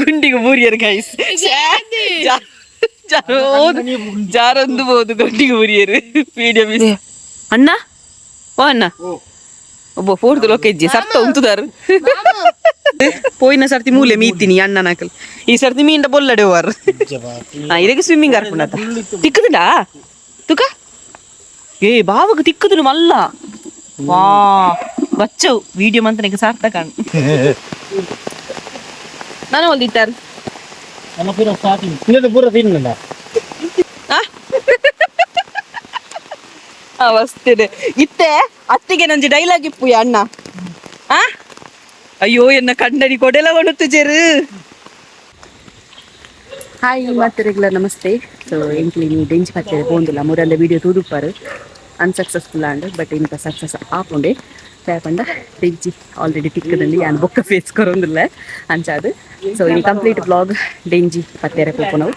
ಗುಂಡಿಗೆ ಬೂರಿಯರ್ ಗೈಸ್. ಜಾರೊಂದು ಬೋದು ಗುಂಡಿಗೆ ಬೂರಿಯರು. ವಿಡಿಯೋ ಮಿಸ್ ಅಣ್ಣ. ಓ ಅಣ್ಣ, ಒಬ್ಬ ಫೋರ್ತ್ ಲೋಕೆಜ್ಜಿ ಸರ್ತ ಉಂತುದಾರು. ಪೋಯಿನ ಸರ್ತಿ ಮೂಲೆ ಮೀತೀನಿ ಅಣ್ಣನಕಲ್. ಈ ಸರ್ತಿ ಮೀಂಡ ಬೊಲ್ಲಡೆ ಹೋವಾರು. ಇದಕ್ಕೆ ಸ್ವಿಮ್ಮಿಂಗ್ ಅರ್ಪುಂಡತ ತಿಕ್ಕುದುಂಡಾ ತುಕ? ಏ ಬಾವಗ ತಿಕ್ಕುದುನು ಮಲ್ಲ. ವಾ ಬಚ್ಚವು ವಿಡಿಯೋ ಮಂತನಿಗೆ ಸಾರ್ಥಕ. ನಾನು ಹೊಲ್ದಿತ್ತಾರೆ. ನಮ್ಮ ಪೂರ ಸ್ಟಾರ್ಟಿಂಗ್ ತಿನ್ನದು ಪೂರ ತಿನ್ನಲ್ಲ. ಅವಸ್ಥೆ ಇತ್ತೆ ಅತ್ತಿಗೆ ನಂಜಿ ಡೈಲಾಗ್ ಇಪ್ಪು ಅಣ್ಣ. ಆ ಅಯ್ಯೋ ಎನ್ನ ಕಂಡನಿ ಕೊಡೆಲ ಒಣುತ್ತು ಜೆರು. ಹಾಯ್ ಮತ್ತೆ ರೆಗ್ಯುಲರ್ ನಮಸ್ತೆ. ಸೊ ಎಂಕ್ಲಿ ನೀ ಡೆಂಚ್ ಪಚ್ಚರೆ ಪೋಂದಿಲ್ಲ ಮುರಲ್ಲ ವಿಡಿಯೋ ತೂದುಪ್ಪಾರು. ಅನ್ಸಕ್ಸಸ್ಫುಲ್ ಆಂಡ್ ಬಟ್ ಇಂತ ಸಕ್ಸಸ್ ಆಪುಂಡೆ. ಪಂಡ ಡೆಂಚಿ ಆಲ್ರೆಡಿ ತಿಕ್ಕದಲ್ಲಿ ಯಾನ್ ಬೊಕ್ಕ ಫೇಸ್ ಕೊರೊಂದಿಲ್ಲ ಅಂಚಾದು. ಸೊ ಈ ಕಂಪ್ಲೀಟ್ ಬ್ಲಾಗ್ ಡೆಂಜಿ ಪತ್ತೇರೆ ಪೋಪುನವು.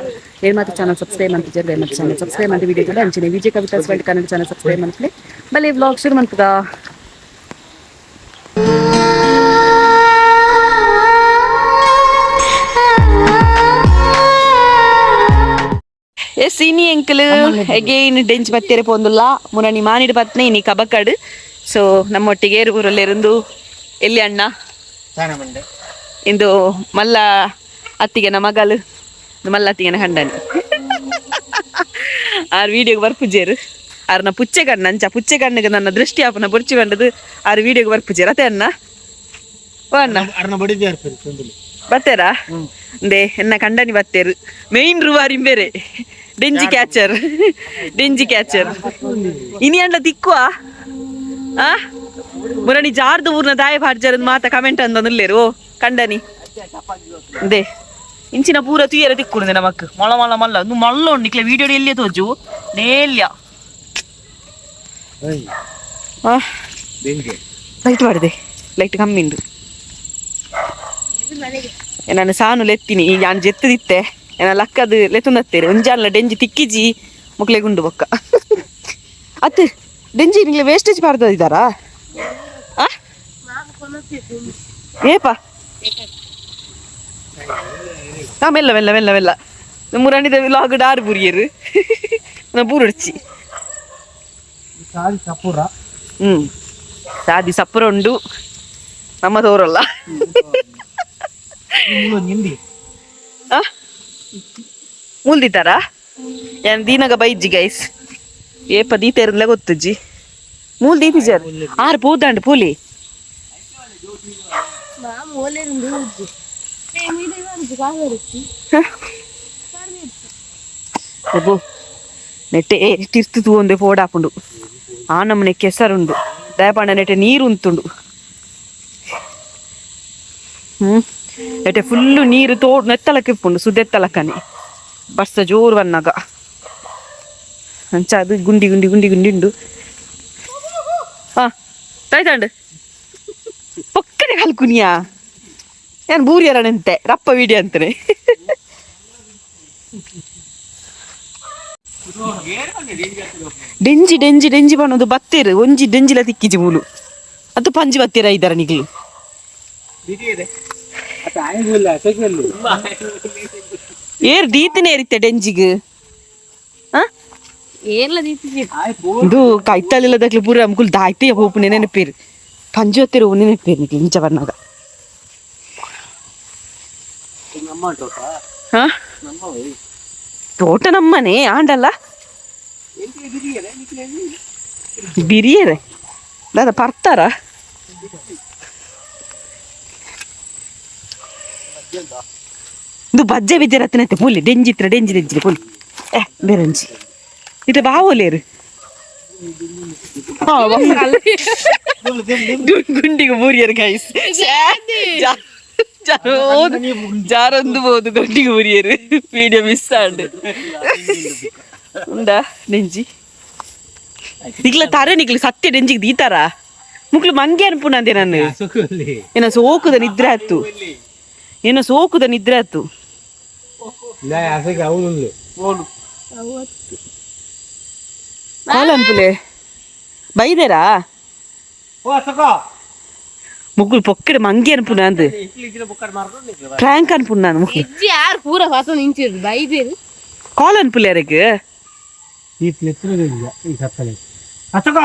ಏನ್ ಮಾತ್ರ ಚಾನಲ್ ಸಬ್ಸ್ಕ್ರೈಬ್ ಅಂತಿದ್ದಾರೆ, ಮತ್ತೆ ಚಾನಲ್ ಸಬ್ಸ್ಕ್ರೈಬ್ ಅಂತ ವಿಡಿಯೋ ಕೂಡ ಅಂಚನೆ Vijaya Kavitha's world Kannada channel subscribe ಅಂತಲೇ ಬಲೆ ಬ್ಲಾಗ್ ಶುರು ಮಂತದ. ಎಸ್ ಇನಿ ಎಂಕಲ್ ಅಗೈನ್ ಡೆಂಚ್ ಪತ್ತೇರೆ ಪೋಂದುಲ್ಲ. ಮುನನಿ ಮಾನಿಡ್ ಪತ್ನೆ ಇನಿ ಕಬಕಡ್. ಸೊ ನಮ್ಮೊಟ್ಟಿಗೆ ಊರಲ್ಲಿರುಂದು ಎಲ್ಲಿ ಅಣ್ಣ? ಇಂದು ಮಲ್ಲ ಅತ್ತಿಗೆನ ಮಗಲು, ಮಲ್ಲ ಅತ್ತಿಗೆನ ಕಂಡನಿ. ಆರ್ ವಿಡಿಯೋಗೆ ಬರ್ಪುಜೇರು. ಆರ್ನ ಪುಚ್ಚೆ ಕಣ್ಣು ಅಂಚ ಪುಚ್ಚೆ ಕಣ್ಣಿಗೆ ನನ್ನ ದೃಷ್ಟಿ ಆಪನ ಬೊರ್ಚಿ ಬಂಡದು. ಆರ್ ವಿಡಿಯೋಗೆ ಬರ್ಪುಜೇರು ಅತ್ತೆ ಅಣ್ಣ. ಓ ಅಣ್ಣ, ಬತ್ತೇರಾ? ಅಂದೆ ಎನ್ನ ಕಂಡನಿ ಬತ್ತೇರು. ಮೇನ್ ರೂವಾರಿ ಬೇರೆ ಡೆಂಜಿ ಕ್ಯಾಚರ್, ಡೆಂಜಿ ಕ್ಯಾಚರ್. ಇನಿ ಅಂಡ ತಿಕ್ಕುವ ಆ ಮುರಣಿ ಜಾರ್ದು ಊರ್ನ ದಾಯ ಪಾಡ್ಜರ್ ಮಾತ ಕಮೆಂಟ್ ಅಂದೊಂದುಲ್ಲೇರು. ಓ ಕಂಡನಿ they ಇಂಚಿನ ಪೂರ ತುಯ್ಯರ ತಿಕ್ಕುಂಡೆ ನಮಕ್. ಮೊಳ ಮೊಳ ಮಲ್ಲ ಒಂದು ಮಲ್ಲ ಉಂಡು. ನಿಕ್ಲೆ ವಿಡಿಯೋ ಎಲ್ಲಿಯ ತೋಜು ನೇಲ್ಯ. ಲೈಟ್ ಮಾಡಿದೆ, ಲೈಟ್ ಕಮ್ಮಿ ಉಂಡು. ನಾನು ಸಾನು ಲೆತ್ತೀನಿ. ಯಾನ್ ಜೆತ್ತದಿತ್ತೆ ಏನ ಲಕ್ಕದು ಲೆತ್ತೊಂದತ್ತೇರು. ಒಂಜಾನ್ಲ ಡೆಂಜಿ ತಿಕ್ಕಿಜಿ ಮುಕ್ಲೆ ಗುಂಡು ಬೊಕ್ಕ ಅತ್ತೆ. ಡೆಂಜಿ ನಿಂಗೆ ವೇಸ್ಟೇಜ್ ಇದ್ದಾರಾ? ಆ ಏಪ ಹಾ ಮೆಲ್ಲ ಮೆಲ್ಲ ಮೆಲ್ಲ ಮೆಲ್ಲ. ಮುರಾಣಿದ ಲಾಗ್ ಡಾರು ಬುರಿಯರು ನಾ ಬೂರಡ್ಚಿ. ಸಾದಿ ಸಪುರ. ಹ್ಮ್ ಸಾದಿ ಸಪುರ ಉಂಡು, ನಮ್ಮ ತೋರಲ್ಲ. ಮೂಲ್ದಿತ್ತಾರಾ? ಏನ್ ದೀನಗ ಬೈಜ್ಜಿ ಗೈಸ್. ಏಪ ದೀತೇರ್ಲ ಗೊತ್ತುಜ್ಜಿ. ಮೂಲ್ ದೀತಿಜಾರ್ ಆರು ಪೂದಾಂಡ್ ಪೂಲಿ. ಅಬ್ಬೋ ನೆಟ್ಟೆ ತಿರ್ತು ತೂವೊಂದೆ ಪೋಡಾಪುಂಡು. ಆ ನಮ್ಮನೆ ಕೆಸರುಂಡು ದಯಪಾಂಡ. ನೆಟ್ಟೆ ನೀರು ಉಂತುಂಡು. ಹ್ಮ್ ನೆಟ್ಟೆ ಫುಲ್ಲು ನೀರು ತೋ ನೆತ್ತಲಕ್ಕೆ ಇಪ್ಪುಂಡು ಸುದೆತ್ತಲಕ್ಕನೆ. ಬರ್ಸ ಜೋರು ಬನ್ನಾಗ ಅಂಚ ಅದು ಗುಂಡಿ ಗುಂಡಿ ಗುಂಡಿ ಗುಂಡಿ ಉಂಡು. ಹಾ ತಾಯ್ತಾಂಡು ಪೊಕ್ಕನೆ ಕಲ್ಕುನಿಯಾ. ಏನ್ ಬೂರಿಯರಣಂತೆ ರಪ್ಪ ವಿಡಿಯೋ ಅಂತಾನೆ. ಡೆಂಜಿ ಡೆಂಜಿ ಡೆಂಜಿ ಪನ್ನೊಂದು ಬತ್ತೇರು. ಒಂಜಿ ಡೆಂಜಿಲ ತಿಕ್ಕಿಜಿ ಮೂಲು. ಅದು ಪಂಜಿ ಬತ್ತೀರ ಇದ್ದಾರ ನಿಗ್ಲು. ಏರ್ ದೀತಿನೇ ಇರುತ್ತೆ ಡೆಂಜಿಗ್. ಇದು ಕೈತಲಿಲ್ಲದಕ್ಲೆ ಪೂರ ಅಮ್ಕುಲ್ ದಾಯ್ತೆ ಹೋಪುನೆ ನೆನಪೇರು. ಪಂಜಿ ಹೊತ್ತಿರು ನೆನಪೇರು ನಿಕ್ಲು ಇಂಚ ಬನ್ನಾಗ. ಹಾ ತೋಟ ನಮ್ಮನೆ ಆಂಡಲ್ಲ ಬಿರಿಯರೆ ದಾದ ಪರ್ತಾರ. ಇದು ಬಜ್ಜೆ ಬಿದ್ದೆ ರತ್ನತೆ ಪುಲಿ ಡೆಂಜಿತ್ರ ಡೆಂಜಿ ಡೆಂಜಿ ಪುಲಿ. ಏ ಬೇರಂಜಿ ಇದು ಬಾವೋಲೇರು ಗುಂಡಿಗೆ ಬೂರಿಯರ್ ಗೈಸ್. ಜಾರೊಂದು ಬೋದು ಗುಂಡಿಗೆ ಬೂರಿಯರು. ವಿಡಿಯೋ ಮಿಸ್ ಆಂಡ್ ಉಂಡಾ ಡೆಂಜಿ ನಿಕ್ಲ ತಾರೆ. ನಿಕ್ಲು ಸತ್ಯ ಡೆಂಜಿಗೆ ದೀತಾರ ಮುಕ್ಲು ಮಂಗೆ ಅನ್ಪುನಂದೆ ನಾನು. ಏನ ಸೋಕುದ ನಿದ್ರೆ ಆತು, ಏನ ಸೋಕುದ ನಿದ್ರೆ ಆತು. ಕಾಲ ಅನ್ಪುಲೆ ಬೈದೇರಾ? ಮುಗುಲ್ ಪೊಕ್ಕಡೆ ಮಂಗಿ ಅನ್ಪುನ ಅಂದು ಪ್ರ್ಯಾಂಕ್ ಅನ್ಪುನ ಮುಗುಲ್. ಇಜ್ಜಿ ಯಾರು ಪೂರ ಪಾತೊಂದು ಇಂಚಿರು ಬೈದೇರು. ಕಾಲ್ ಅನ್ಪುಲ್ಲ ಯಾರಿಗೆ. ಈ ಎತ್ತರದ ಈ ಕತ್ತಲೆ ಅಚ್ಚಕ.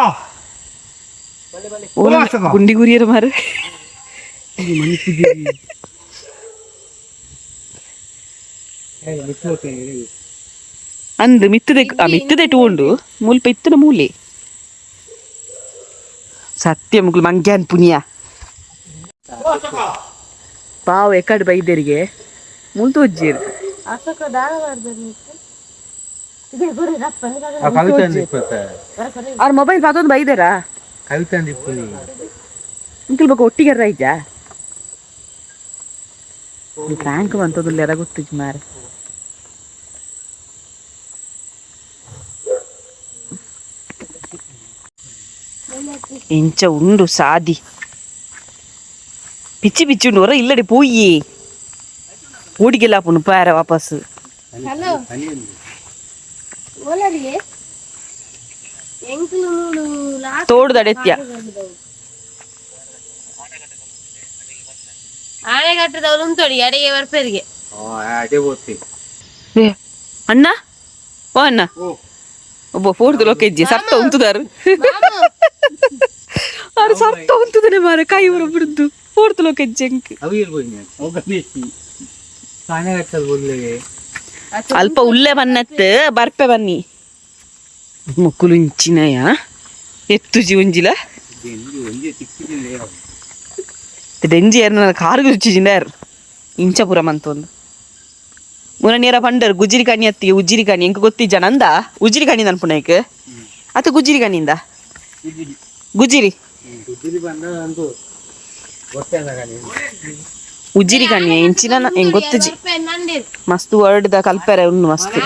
ಗುಂಡಿ ಗುರಿಯರ ಮಾರು. ಅಂದು ಮಿತ್ತದೆ ಆ ಮಿತ್ತದೆ ಉಂಡು ಮುಲ್ಪ ಇತ್ತನ ಮೂಲೆ ಸತ್ಯ ಮುಗುಲ್ ಮಂಗ್ಯಾನ್ ಪುನಿಯ ಪಾವು ಎಕಡೆ ಬೈದರಿಗೆ ಮುಲ್ತು ಒಜ್ಜಿರು. ಅಶೋಕ ದಾಳ ಮಾಡ್ತಾರೆ. ಕವಿತೆ. ಅವ್ರ ಮೊಬೈಲ್ ಪಾತೊಂದು ಬೈದಾರಾ? ಕವಿತೆ. ಇಂಕಲ್ ಬೊಕ ಒಟ್ಟಿಗೆ ರೈಜಾ ಪ್ರ್ಯಾಂಕ್ ಬಂತದಿಲ್ಲ ಗೊತ್ತಿಜ್ ಮಾರೆ. ಎಂಚ ಉಂಡು ಸಾದಿ ಪಿಚ್ಚಿ ಪಿಚ್ಚಿ ಉಂಡು ಹೊರ ಇಲ್ಲಡೆ ಪೋಯಿ ಓಡಿಗೆಲ್ಲ ಪುನು ಪಾರ ವಾಪಸ್. ಹಲೋ, ಓಲರಿಗೆ ಎಂಕ್ಲು ಮೂಡು ಲಾಸ್ಟ್. ತೋಡ್ದ ಅಡೆತ್ಯ. ಆನೆಗಟ್ಟದವ್ರು ಉಂಟೋಡಿ ಅಡಿಗೆ ಬರ್ಪೇರಿಗೆ. ಅದೇ ಓದ್ತಿ. ಏ, ಅಣ್ಣ ಓ ಅಣ್ಣ ಒಬ್ಬ ಫೋರ್ತ್ ಲೋಕೆಜ್ಜಿ ಸರ್ತ ಉಂತುದಾರು ಆರು ಸರ್ತ ಉಂತುದನೆ ಮಾರ ಕೈ ಊರ ಬಿಡುದು ಫೋರ್ತ್ ಲೋಕೆಜ್ಜಿ ಅಂಕ್. ಅವು ಇರ್ಬೋದು ಕಾಣೆಗಟ್ಟಲ್ ಬದಲಿಗೆ. ಅಲ್ಪ ಉಲ್ಲೆ ಬನ್ನತ್ ಬರ್ಪೆ ಬನ್ನಿ ಮುಕ್ಕುಲು ಇಂಚಿನಯ ಎತ್ತುಜಿ ಒಂಜಿಲ. ಒಂಜಿ ಸಿಕ್ಕಿದಿಲ್ಲ. ಡೆಂಜಿ ಏರ್ನ ಕಾರುಗು ರುಚಿಜಿಂದಾರ್ ಇಂಚಪುರ ಮಂತೊಂದು ಮುನ ನೇರ ಪಂಡರ್ ಗುಜಿರಿ ಕಣಿ ಅತ್ತಿಗೆ ಉಜ್ಜಿರಿ ಕಣಿ ಎಂಕ್ ಗೊತ್ತಿಜ್ಜ ನಂದ ಉಜ್ಜಿರಿ ಕಣಿ ನನ್ಪುಣೈಕ್ ಅತ್ತ ಗುಜಿರಿ ಕಣಿಂದ ಗುಜಿರಿ. ಗುಜ್ಜಿರಿ ಬಂದ ಅಂದು ಗೊತ್ತೇನ. ಉಜ್ಜಿರಿ ಕಣಿ ಎಂಚಿನ ಎಂಗ್ ಗೊತ್ತಿಜ್ಜಿ. ಬರ್ಪೆ ನಂಡೇರು. ಮಸ್ತ್ ವರ್ಡ್ ದ ಕಲ್ಪೆರೆ ಉಂಡು ಮಸ್ತ್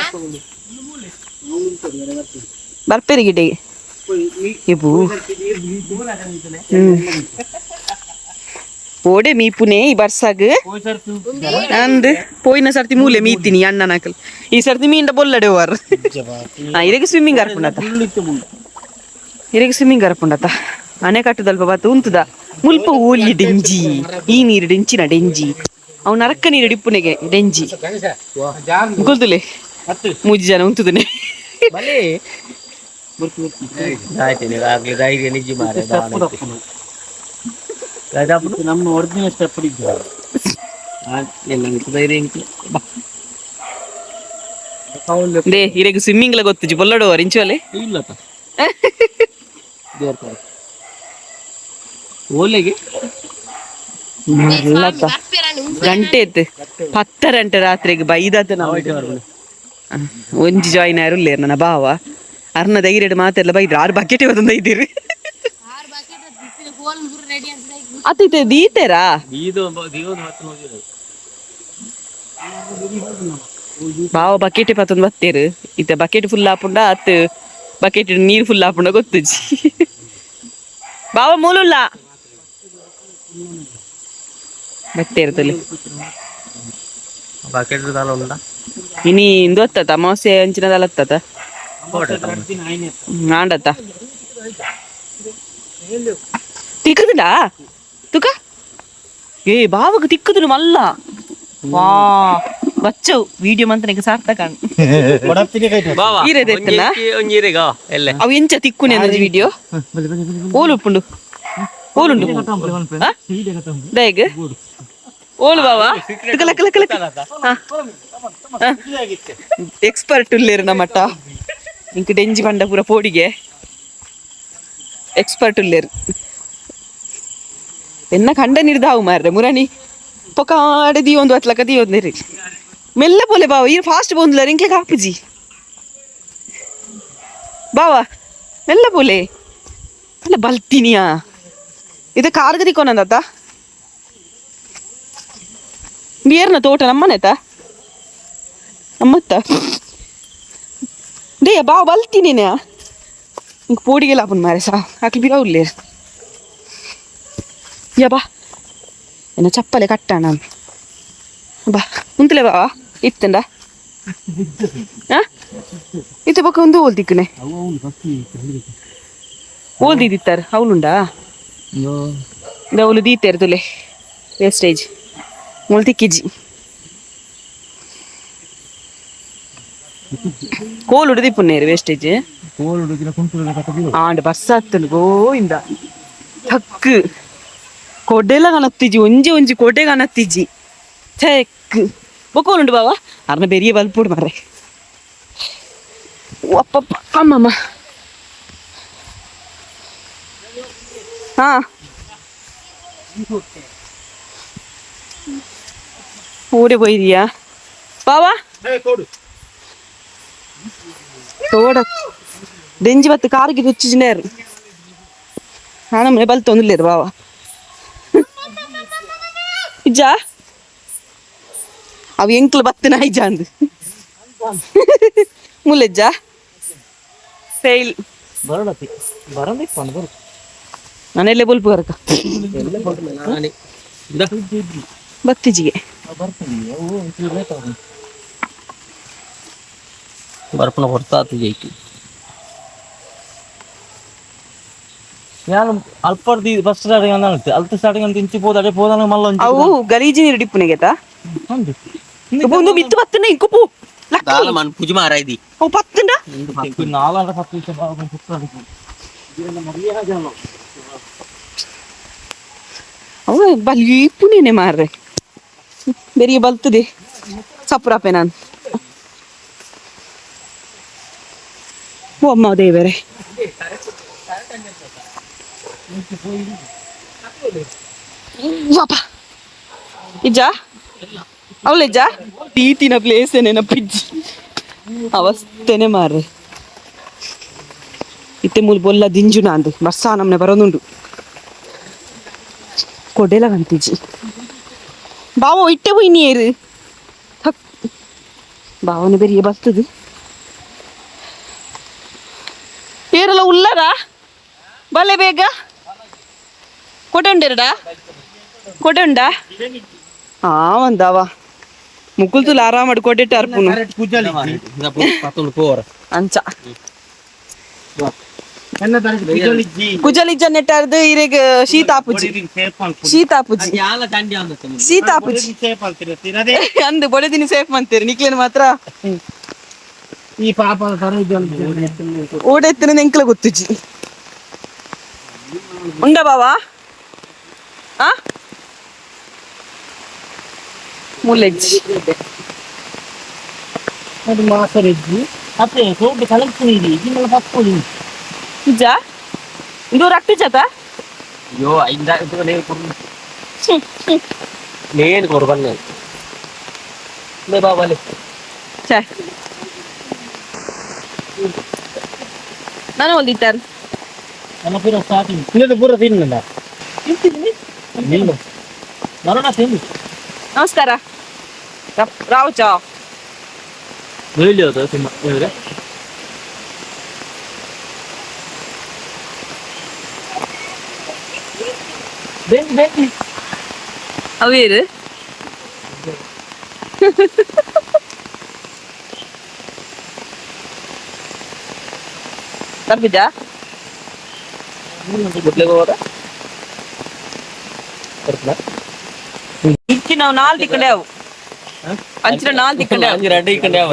ಬರ್ಪೆರಿ ಗಿಡೆ ಇಬು ಓಡೆ ಮೀಪುನೆ ಈ ಬರ್ಸಾಗ್ ಅಂದ್ ಪೋಯಿನ ಸರ್ತಿ ಮೂಲೆ ಮೀತೀನಿ ಅಣ್ಣನಕಲ್ ಈ ಸರ್ತಿ ಮೀಂಡ ಬೊಲ್ಲಡೆ ಹೋರ್. ಇರೆಗ್ ಸ್ವಿಮ್ಮಿಂಗ್ ಅರ್ಪುಂಡತ, ಇರೆಗ್ ಸ್ವಿಮ್ಮಿಂಗ್ ಅರ್ಪುಂಡತ ಅಣೆ ಕಟ್ಟದಲ್ಪ ಬತ್ತು ಉಂತುದ ಮುಲ್ಪ ಓಲಿ ಡೆಂಜಿ ಈ ನೀರು ಡೆಂಚಿನ ಡೆಂಜಿ ಅವು ನರಕ ನೀರು ಡಿಪ್ಪುನೆಗೆ ಡೆಂಜಿ ಗೊತ್ತುಲೆ ಮೂಜಿ ಜನ ಉಂತುದನೆ. ನಮ್ಮ ಒರಿಜಿನಲ್ ಸ್ಟೆಪ್ ಇದ್ದು. They ಇರೆಗ್ ಸ್ವಿಮ್ಮಿಂಗ್ ಲ ಗೊತ್ತುಜಿ ಬೊಲ್ಲಡುವರು ಇಂಚುವಲೆ. ಇಲ್ಲಪ್ಪ, ಓಲೆಗೆ. ಗಂಟೆ ಇತ್ತು 10 ಗಂಟೆ ರಾತ್ರಿಗೆ ಬೈದಾತ ನಾವು ಒಂಜಿ ಜಾಯಿನ್ ಆರುಲ್ಲೇರ್ ನನ್ನ ಭಾವ ಅರ್ನ ಧೈರ್ಯಡ್ ಮಾತೆಲ್ಲ ಬೈದ್ರು ಆರು ಬಕೆಟ್ ಬಂದ ಇದ್ದೀರಿ. ಅತ್ತ ಇತ್ತೆ ದೀತೆರಾ? ಬಾವ ಬಕೆಟ್ ಪತ್ತೊಂದು ಬತ್ತೇರು ಇತ್ತೆ ಬಕೆಟ್ ಫುಲ್ ಆಪುಂಡ ಅತ್ ಬಕೆಟ್ ನೀರು ಫುಲ್ ಆಪುಂಡ ಗೊತ್ತುಜಿ ಬಾವ ಮೂಲುಲ್ಲ ಬತ್ತೇರು ತುಲಿ. ಬಕೆಟ್ ದಾಲ ಉಂಡ. ಇನಿ ಇಂದು ಅತ್ತತ ಅಮಾವಾಸ್ಯೆ ಅಂಚಿನದಲ್ಲ ಅತ್ತತ ಆಂಡತ್ತ ತಿಕ್ಕುದುಂಡಾ ತುಕ ಏ ಬಾವಗ ತಿಕ್ಕುದುನು ಮಲ್ಲ ವಾ ಬಚ್ಚವು ವಿಡಿಯೋ ಮಂತನಿಗೆ ಸಾರ್ಥಕ. ಈರೆದ ಎತ್ತನ? ಒಂಜಿ ಇರೆಗ ಎಲ್ಲೆ. ಅವು ಎಂಚ ತಿಕ್ಕುನೆ ಅನ್ನೊಂಜಿ ವಿಡಿಯೋ ಓಲು ಉಪ್ಪುಂಡು ಓಲುಂಡು ಆ? ದಾಯೆಗ್ ಓಲು ಬಾವ ತುಕ ಲಕ್ಕ ಲಕ್ಕ ಲಕ್ಕ ಎಕ್ಸ್ಪರ್ಟ್ ಉಲ್ಲೇರು ನಮ್ಮಟ್ಟ ಇಂಕ್ ಡೆಂಜಿ ಪಂಡ ಪೂರ ಪೋಡಿಗೆ ಎಕ್ಸ್ಪರ್ಟ್ ಉಲ್ಲೇರು ಎನ್ನ ಕಂಡ ನಿರ್ದಾವು ಮಾರ್ರೆ ಮುರಣಿ ಪೊಕಾಡೆ ದೀವೊಂದು ಅತ್ಲಕ ದೀವೊಂದು ಮೆಲ್ಲ ಪೋಲೆ ಬಾವ ಈರ್ ಫಾಸ್ಟ್ ಬೋಂದ್ಲ ಇಂಕ್ಲೆ ಕಾಪುಜಿ ಬಾವ ಮೆಲ್ಲ ಪೋಲೆ ಅಲ್ಲ ಬಲ್ತಿನಿಯಾ ಇದು ಕಾರ್ಗ ದಿಕ್ಕೋನಂದತ್ತ ಬಿಯರ್ನ ತೋಟ ನಮ್ಮನೆತ ನಮ್ಮತ್ತ ಡೇ ಬಾವ ಬಲ್ತೀನಿ ಇಂಕ್ ಪೋಡಿಗೆಲ್ಲ ಆಪುನ್ ಮಾರೆ ಸಾ ಅಕ್ಲು ಬಿರ ಉಲ್ಲೇರ್ ಯಾ ಬಾ ಎನ್ನ ಚಪ್ಪಲೆ ಕಟ್ಟಣ ಬಾ ಉಂತಲೆ ಬಾವ ಇತ್ತಂಡ ಆ ಇತ್ತೆ ಬೊಕ್ಕ ಒಂದು ಓಲ್ ತಿಕ್ಕನೆ ಓಲ್ದಿದ್ದಿತ್ತಾರೆ ಅವಳುಂಡಾ. ದೌಲು ದೀತೇರು ತುಲೆ ವೇಸ್ಟೇಜ್ ಮುಲ್ ತಿಕ್ಕಿಜಿ ಕೋಲು ಉಡುದಿಪ್ಪುನ್ನೇರು ವೇಸ್ಟೇಜ್. ಕೋಲು ಹುಡುಗಿನ ಕುಂಟು ಕಟ್ಟದಿಲ್ಲ. ಆಂಡ್ ಬರ್ಸ ಆತ್ತುಂಡು ಗೋವಿಂದ. ಥಕ್ ಕೊಡೆಲ ಕನತ್ತಿಜಿ, ಒಂಜಿ ಒಂಜಿ ಕೊಡೆ ಕನತ್ತಿಜಿ. ಥೆಕ್ ಬೊಕೋಲುಂಡು ಬಾವ ಅರ್ನ ಬೆರಿಯ ಬಲ್ಪುಡು ಮಾರ್ರೆ. ಅಪ್ಪಪ್ಪ ಅಮ್ಮಮ್ಮ. ಹಾ ಓಡಿ போயிರಿಯಾ ಬಾವಾ? ತೋಡ ದೆಂಜಿ ಬತ್ತು ಕಾರಿಗೆ ತುಚ್ಚಿಜಿನೇರು ನಮ್ಮನೆ ಬಲ್ತೊಂದಿಲ್ಲೇರು ಬಾವ ಇಜ್ಜಾ. ಅವು ಎಂಕ್ಲು ಬತ್ತಿನ ಇಜ್ಜ ಅಂದು ಮುಲ್ಲೆಜ್ಜ ಫೇಲ್. ಬರೋಣತಿ ಬರೋಣ ಬರು. ನಾನೆಲ್ಲೇ ಬೊಲ್ಪು ಕರಕ ಬತ್ತಿಜಿಗೆ. ಬರ್ತೀನಿ ಅವು ಒಂಚೂರು ಲೇಟ್ ಆಗುತ್ತೆ. ಬರ್ಪಣ ಹೊರ್ತಾತು ಜೈತಿ. ನಾನು ಅಲ್ಪರ್ದಿ ಫಸ್ಟ್ ಸ್ಟಾರ್ಟಿಂಗ್ ಅಂತ ಅಲ್ತ ಸ್ಟಾರ್ಟಿಂಗ್ ಅಂತ ಇಂಚಿ ಪೋದ ಅಡೆ ಪೋದಾನ ಮಲ್ಲ ಒಂಚಿ. ಅವು ಗಲೀಜಿ ನೀರು ಡಿಪ್ಪುನೆಗೆತಾ. ಅಂದು. ಒಂದು ಮಿತ್ತು ಬತ್ತನೆ ಇಂಕುಪು. ದಾಲ ಮನ್ ಪೂಜೆ ಮಾರಾಯ್ದಿ. ಅವು ಪತ್ತುಂಡ. ನಾಲ್ಕು ಹತ್ತು ನಿಮಿಷ ಪುತ್ರ. ಅವು ಬಲೀಪುನೇನೆ ಮಾರ್ರೆ, ಬೆರಿಯ ಬಲ್ತದೆ ಸಪುರಾಪೆ ನಾನು. ಓ ಅಮ್ಮ ದೇವರೇ. ವಾಪ ಇಜ್ಜಾ ಅವಳಿಜ್ಜಾ ತೀತಿನ ಪ್ಲೇಸ್ ನೆನಪಿಜ್ಜಿ ಅವಸ್ಥೆನೆ ಮಾರ್ರೆ. ಇತ್ತೆ ಮೂಲು ಬೊಲ್ಲ ದಿಂಜು ನಾಂದು ಬರ್ಸಾ ನಮ್ನೆ ಬರೋದುಂಡು. ಕೊಡೆಲ ಕಂತಿಜ್ಜಿ ಬಾವ ಇಟ್ಟೆ ಪೋಯಿ ನೀರು. ಬಾವನ ಬೆರಿಯ ಬರ್ತದೆ. ಏರೆಲ್ಲ ಉಲ್ಲರಾ ಬಲ್ಲೆ ಬೇಗ. ಕೊಡೆ ಉಂಡೆರಡಾ? ಕೊಡೆ ಉಂಡಾ? ಆ ಒಂದಾವ ಮುಕುಲ್ ತುಲ ಆರಾಮಡ್ ಕೊಡೆಟ್ ಅರ್ಪುನು. ಪೋರ. ಅಂಚ ಕುಜಲಿಜ್ಜ ನೆಟ್ಟಾರ್ದು ಇರೆಗ್ ಶೀತ ಆಪುಜಿ, ಶೀತ ಆಪುಜಿ, ಶೀತ ಆಪುಜಿ ಅಂದು ಬೊಡೆದಿನಿ ಸೇಫ್ ಮಂತೀರಿ ನಿಕ್ಲೇನು ಮಾತ್ರ. ಈ ಪಾಪ ಓಡೆತ್ತಿನ ಎಂಕ್ಲ ಗೊತ್ತುಜಿ. ಉಂಡ ಬಾವಾ? ಆ ಮುಲ್ಲೆಜ್ಜಿ. ಅದು ಮಾಸರೆಜ್ಜಿ ಅತ್ತೆ ಸೋಪು ಕಲಂಪುನಿ ನಿಮ್ಮಲ್ಲ ಪಪ್ಪುನಿ. ಇಜ್ಜಾ ಇಂದು ರಕ್ತ ಜತ. ಅಯ್ಯೋ ಐದ ನೇನು ಕೊರು, ನೇನು ಕೊರು ಬನ್ನಿ ಲೇ ಬಾಬಾ ಲೇ. ಛೇ, ನಾನು ಹೊಲ್ದಿತ್ತಾರೆ. ನನ್ನ ಪೂರ ಸ್ಟಾರ್ಟಿಂಗ್ ಇನ್ನೊಂದು ಪೂರ ತಿನ್ನಲ್ಲ ತಿಂತೀನಿ ನಿಲ್ಲು ಬರೋಣ ತಿಂದು. ನಮಸ್ಕಾರ ರಾವ್ ಚಾ. ಅದು ತಿಮ್ಮ ಇವ್ರೆ. ಬೆಂಕಿ ಬೆಂಕಿ. ಅವೇರು ತಪ್ಪಿದ್ಯಾ? ಇಚ್ಚಿ ನಾವು ನಾಲ್ ತಿಕ್ಕಂಡೆ ಅವು ಅಂಚಿನ ನಾಲ್ ತಿಕ್ಕಂಡೆ. ரெண்டு ಇಕ್ಕಂಡೆ ಅವು.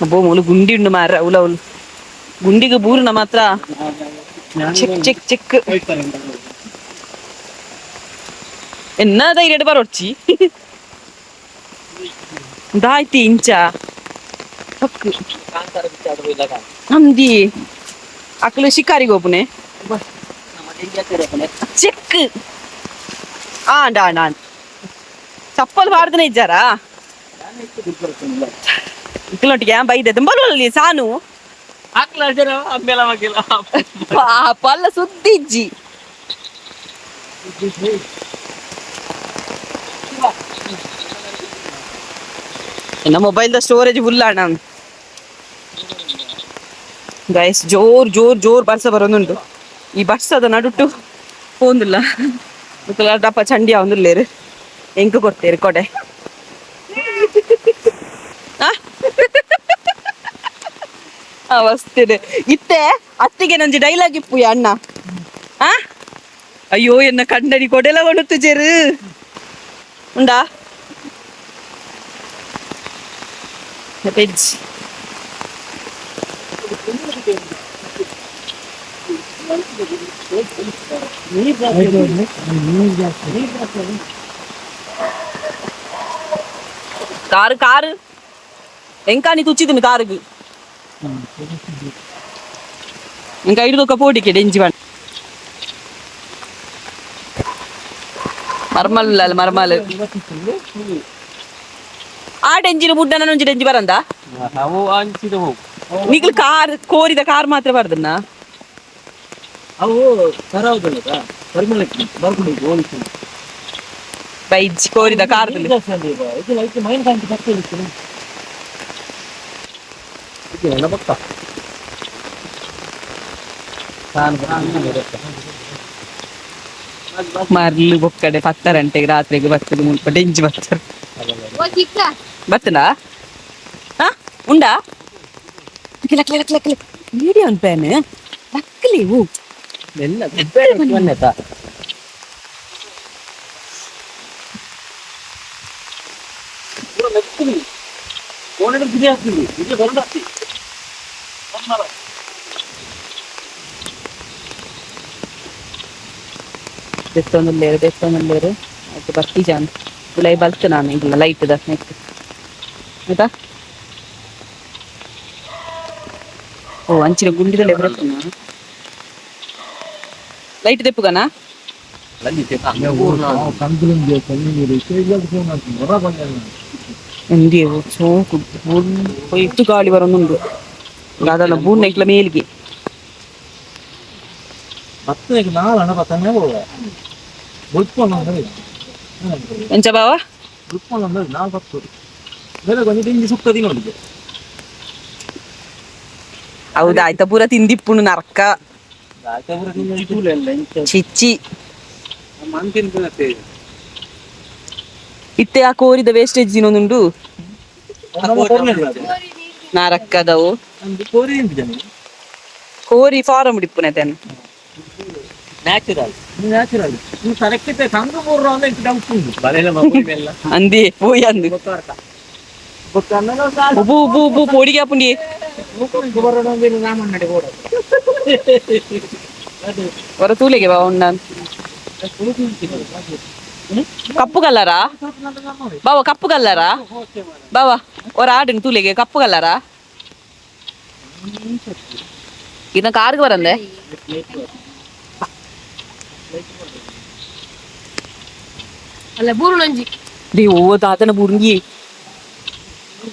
ಅಬ್ಬೋ ಮೂಲು ಗುಂಡಿ ಉಂಡು ಮಾರ ಉಲ ಉಲು ಗುಂಡಿಗೆ ಬೂರ್ನ ಮಾತ್ರ check check check. ಎನ್ನ ಧೈರ್ಯ ಬರೋಡ್ಚಿ ದಾಯ್ತಿ ಇಂಚ ಹಕ್ಕು ಅಂದಿ ಅಕ್ಲು ಶಿಕಾರಿಗೆ ಹೋಪುನೆ ಚೆಕ್ ಆಂಡ ಆಂಡ ಆಂಡ್ ಚಪ್ಪಲ್ ಬಾರ್ದನೆ ಇಜ್ಜಾರಾ ಇಕ್ಲೊಟ್ಟಿಗೆ ಬೈದೆ ತುಂಬಲ್ಲಿ ಸಾನು. ಪಾಪ ಅಲ್ಲ ಸುದ್ದಿ ಇಜ್ಜಿ. ನನ್ನ ಮೊಬೈಲ್ದ ಸ್ಟೋರೇಜ್ ಫುಲ್ ಅಣ್ಣ. ಗೈಸ್, ಜೋರ್ ಜೋರ್ ಜೋರ್ ಬರ್ಸ ಬರೋದುಂಟು. ಈ ಬರ್ಸದ ನಡುಟ್ಟು ಪೋಂದಿಲ್ಲ ದಪ್ಪ ಚಂಡಿ ಅವಂದಿಲ್ಲೇರು ಎಂಕ್ ಕೊಡ್ತೇರು ಕೊಡೆ. ಅವಸ್ಥೆ ಇತ್ತೆ ಅತ್ತಿಗೆ ನಂಜಿ ಡೈಲಾಗ್ ಇಪ್ಪು ಅಣ್ಣ. ಆ ಅಯ್ಯೋ ಎನ್ನ ಕಂಡನಿ ಕೊಡೆಲ ಬಣುತ್ತು ಜೆರು ಉಂಡಾ veg car car ಎಂಕಾನಿ ತುಚ್ಚಿದ್ದೀನಿ ಕಾರುಗು ఇంకా ಐದು ಪೋಟಿಕೆ ಡೆಂಜಿ ಬಣ್ಣ ಮರ್ಮಲ್ ಅಲ್ಲ ಮರ್ಮಲ್ ಆ ಡೆಂಜಿನ ಬುಡ್ಡನ ಒಂಜಿ ಡೆಂಜಿ ಬರಂದ ಅವು ಅಂಚಿದ ಹೋಗು. ನಿಗ್ಲು ಕಾರ್ ಕೋರಿದ ಕಾರ್ ಮಾತ್ರ ಬರ್ದನ್ನ. ಅವು ಕರಾವದಲ್ಲ ಪರಿಮಳಕ್ಕೆ ಬರ್ಕೊಂಡು ಹೋಲಿಸಿ. ಬೈಜ್ ಕೋರಿದ ಕಾರ್. ಇದು ಲೈಟ್ ಮೈನ್ ಕಾಂತಿ ಪಕ್ಕ ಬಕ್ಕ ಮರ್ಲು ಬೊಕ್ಕಡೆ ಪತ್ತರಂಟೆಗೆ ರಾತ್ರಿಗೆ ಬರ್ತದೆ ಮುಲ್ಪ ಡೆಂಜಿ ಬರ್ತಾರೆ. ಓ ಚಿಕ್ಕ. ಬರ್ತನಾ? ಹಾ ಉಂಡಾ? ಲಕ್ಲೆ ಲಕ್ಲೆ ಲಕ್ಲೆ ಮೀಡಿಯಂ ಪ್ಯಾನ್ ಲಕ್ಲಿ ಹೂ. ಎಲ್ಲ ಬನ್ನೆತಾ. ದೆತ್ತೊಂದುಲ್ಲೇರು ದೆತ್ತೊಂದುಲ್ಲೇರು ಆಯ್ತು ಬರ್ತಿ ಜಾನ್ ಉಲೈ ಬಲ್ತು ನಾನು ಇಲ್ಲ ಲೈಟ್ the next ಆಯ್ತಾ. ಓ ಅಂಚಿನ ಗುಂಡಿದಲ್ಲಿ ಬರ್ತನ ಲೈಟ್ ದೆಪ್ಪುಗನಾ? ಎಂದೇ ಸೋಕು ಇತ್ತು ಗಾಳಿ ಬರೋನುಂಡು ಅದಲ್ಲ ಬೂರ್ನ ಮೇಲಿಗೆ. ಪತ್ತನೆಗೆ ನಾಲ್ ಹಣ ಪತ್ತನೆ ಹೋಗ ಬುಲ್ಪೊಂದು. ಎಂಚ ಬಾವ? ಬುಲ್ಪೊಂದು ನಾಲ್ ಪತ್ತು ಬೇರೆ ಕೊಂಚ ತಿಂಡಿ ಸುಕ್ಕ ತಿನ್ನೋಡಿದೆ. ಹೌದಾ ಆಯ್ತಾ ಪೂರ ತಿಂದಿಪ್ಪುಣು ನರ್ಕ. ಚಿಚ್ಚಿ. ಇತ್ತೆ ಆ ಕೋರಿದ ವೇಸ್ಟೇಜ್ ತಿನ್ನೋದುಂಡು ನಾರಕ್ಕದವು. ಕೋರಿ ತಿಂತಿದ್ದಾನೆ. ಕೋರಿ ಫಾರಂ ಇಪ್ಪುನೆ ತೇನು. ನ್ಯಾಚುರಲ್. ನ್ಯಾಚುರಲ್ ನೀವು ಕರೆಕ್ಟ್ ಕಂದು ಮೂರು ಅಂದ್ರೆ ಇಂತ ಡೌಟ್ ಉಂಟು. ಬಲೆಲ್ಲ ಮಗುವಿನೆಲ್ಲ. ಅಂದಿ ಪೋಯಿ ಅಂದು. ಉಬು ಉಬು ಉಬು ಪೋಡಿಗೆ ಆಪುಂಡಿ. ಹೊರ ತೂಲೆಗೆ ಬಾ ಉಂಡ ಕಪ್ಪು ಕಲ್ಲರಾ ಬಾವ? ಕಪ್ಪು ಕಲ್ಲರಾ ಬಾವ? ಹೊರ ಆಡಿನ ತೂಲೆಗೆ ಕಪ್ಪು ಕಲ್ಲರಾ? ಇದನ್ನ ಕಾರ್ಗೆ ಬರಂದೆ. ಅಲ್ಲ ಬೂರುಣಂಜಿ. They ಓ ತಾತನ ಬುರುಂಗಿ.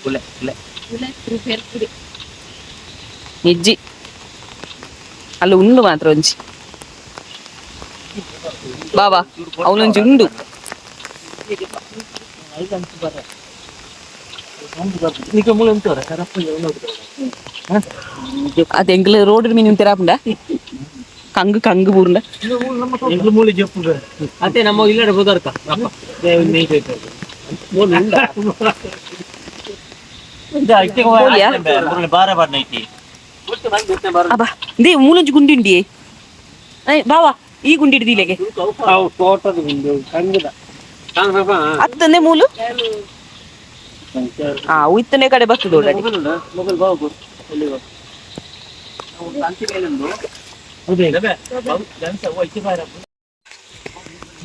ಗುಲೆ ಗುಲೆ. ನಿಜ್ಜಿ ಅಲ್ಲ ಉಂಡು ಮಾತ್ರ ಒಂಜಿ ಬಾಬಾ ಅವನೊಂಜಿ ಉಂಡು. ಅದು ಎಂಗ್ಲ ರೋಡ್ ಮೀನು ತೆರಾಪುಂಡ ಕಂಗು ಕಂಗು ಬೂರುಂಡ. ಮೂಲೆ ಜಪ್ಪು. ಅತ್ತೆ ನಮ್ಮ ಇಲ್ಲಡೆ ಬೋದರ್ಕ ಹೋಲಿಯಾ? ಬಾರ ಬಾರ ಐತಿ. ಅಬ್ಬಾ they ಮೂಲೊಂಜಿ ಗುಂಡಿ ಉಂಡಿಯೇ ಬಾವಾ ಈ ಗುಂಡಿ ಹಿಡ್ದಿಲೆಗೆ. ತೋಟದ ಗುಂಡು ಕಂಗದ. ಅತ್ತಂದೆ ಮೂಲು ಆ ಇತ್ತನೇ ಕಡೆ ಬರ್ತದೆ ಓಡಾಡಿ. ಮೊಬೈಲ್ ಬಾವು.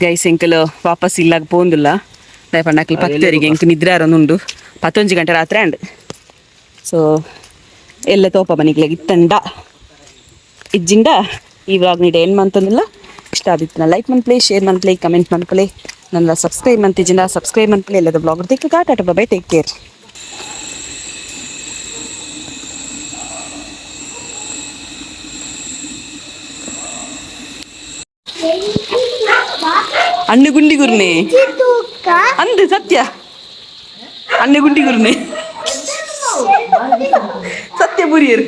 ಗೈಸ್ ಎಂಕಲ್ ವಾಪಸ್ ಇಲ್ಲಾಗ ಪೋಂದಿಲ್ಲ ದಯಪಂಡ ಅಕ್ಲು ಪತ್ತೇರಿಗೆ ಎಂಕ್ ನಿದ್ರೆ ಆರೊಂದುಂಡು 11 ಗಂಟೆ ರಾತ್ರಿ ಅಂಡ್ ಸೊ ಎಲ್ಲ ತೋಪ ಮನಿಗ್ಲೆ ಇತ್ತಂಡ ಇಜ್ಜಿಂಡ ಈ ವ್ಲಾಗ್ ನೀಡೆ ಏನು ಮಂತಂದಿಲ್ಲ ಇಷ್ಟ ಆದಿತ್ತು ಲೈಕ್ ಮನ್ಪ್ಲೆ ಶೇರ್ ಮನ್ಪ್ಲೆ ಕಮೆಂಟ್ ಮನ್ಪ್ಲೆ ನನ್ನ ಸಬ್ಸ್ಕ್ರೈಬ್ ಮಂತಿಜಿಂದ ಸಬ್ಸ್ಕ್ರೈಬ್ ಮನ್ಪ್ಲೆ ಎಲ್ಲದ ಬ್ಲಾಗ್ ದಿಕ್ಕ tata bye take care. ಅಣ್ಣು ಗುಂಡಿ ಗುರ್ನೆ ಅಂದು ಸತ್ಯ ಅಣ್ಣು ಗುಂಡಿ ಗುರ್ನೆ ಸತ್ಯ ಬುರಿಯರು.